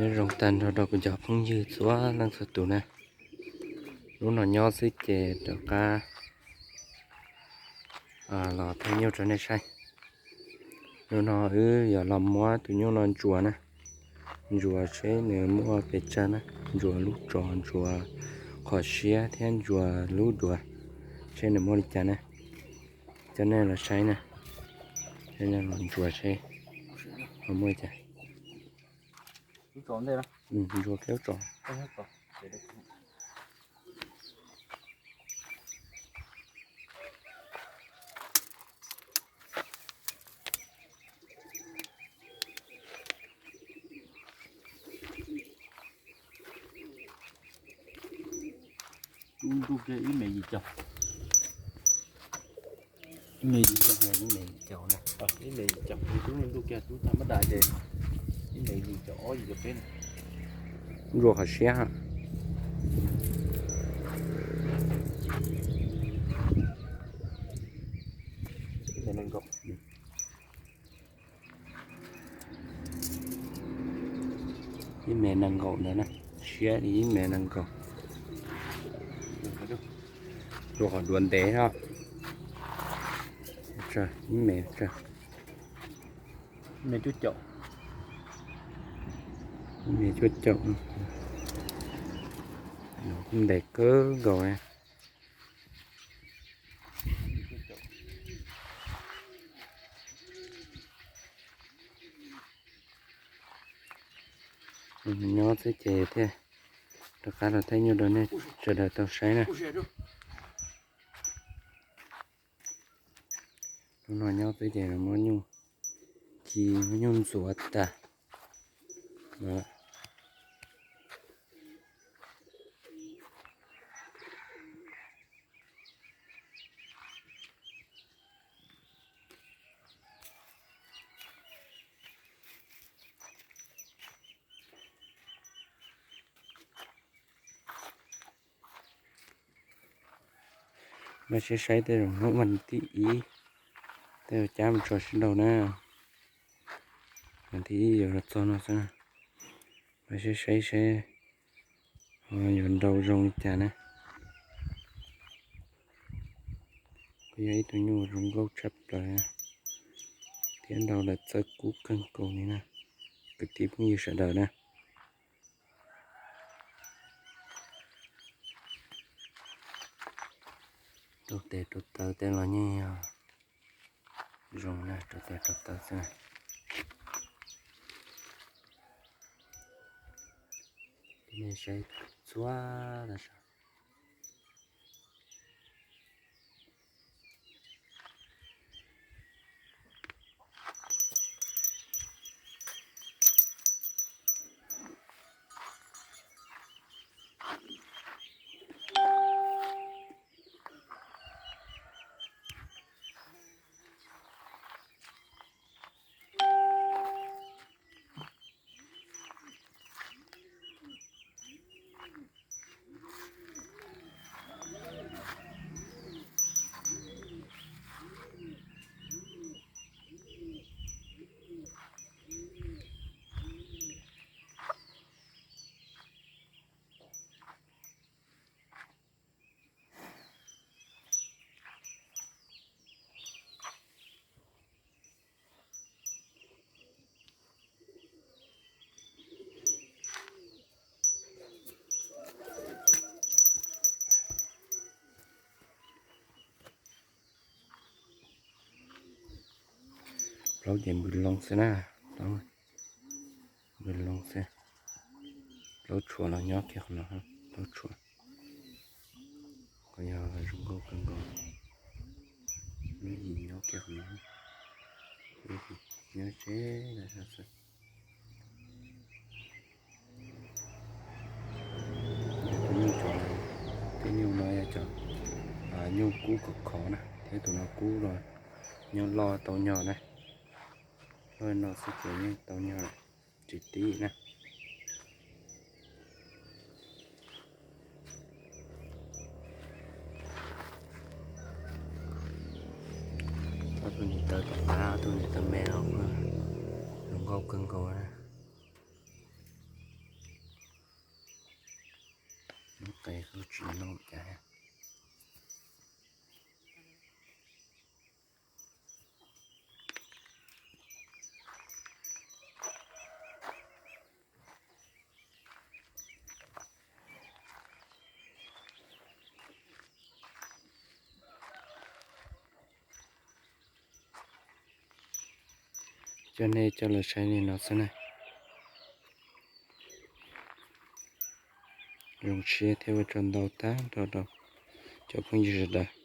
Nyob zoo tag nrho rau kuv cov phooj ywg txhua leej txhua tus na. Lub no nyob xwb ces rov qab los thaij nyuj rau nej saib. Lub no wb yuav los muab tus nyuj no ntsuas na, ntsuas seb nws muaj pes tsawg na, ntsuas lub tsos, ntsuas qhov siab thiab ntsuas lub duav seb nws muaj li cas na. Coj nej los saib na, coj nej los ntsuas seb ho muaj li cas. Ntsuas kiag lub tsos. Tub ntuj kiag ib mev yim caum. Ib mev yim caum, ib mev yim caum na. Ib mev yim caum, tub ntuj kiag tub tag mab das ces ib mev yim caum ob yim caum peb na. Ntsuas qhov siab. Ib mev nees nkaum ntawd na, siab li ib mev nees nkaum. Ntsuas qhov duav ntev no. Ib mev, ib mev cuaj caum. Ib mev cuaj caum. Ntev kawg nkaus. Nyob xwb ces thiaj rov qab los thaij nyuj rau nej sawv daws tau saib na. Lub no nyob xwb ces muab nyuj ci, muab nyuj ntxuav tas. Mas saib saib tej zaum hnub vas thib ib tej zaum cab mus tso sib nrau na. Vas thib ib yuav los txog no xwb na. Mas saib saib saib ho yuav nrau zoo li cas na. Kuj yog ib tug nyuj zoo nkauj tshaj plaws thiab nrau lawm txawv kub kawg nkaus li na, kwv tij phooj ywg sawv daws na. Rau tes rau taw tej los yeej yog zoo na, rau tes rau taw xwb na. Nej saib txhua tag sav. Plaub ces npws loo xwb na, plaub npws loo xwb. Plaub tshuam los nyob kiag qhov no, plaub tshuam. Qhov yog zoo nkauj kawg nkaus. Lub yim nyob kiag qhov no, lub yim nyob tsev xwb. Tus nyuj tso, tej nyuj no yog cov nyuj kub khov khov na, thiab tus no kub los nyob loj tau nyog na. Loj no xwb ces yeej tau nyog lawm, tsis tib na. Ob tug niam tais tom qab, ob tug niam tais me los zoo nkauj kawg nkaus na. Qe tsis noj cas. Coj nej coj los saib li no xwb na. Zoo siab thiab ua tsaug ntau tag nrho rau cov phooj ywg sawv daws.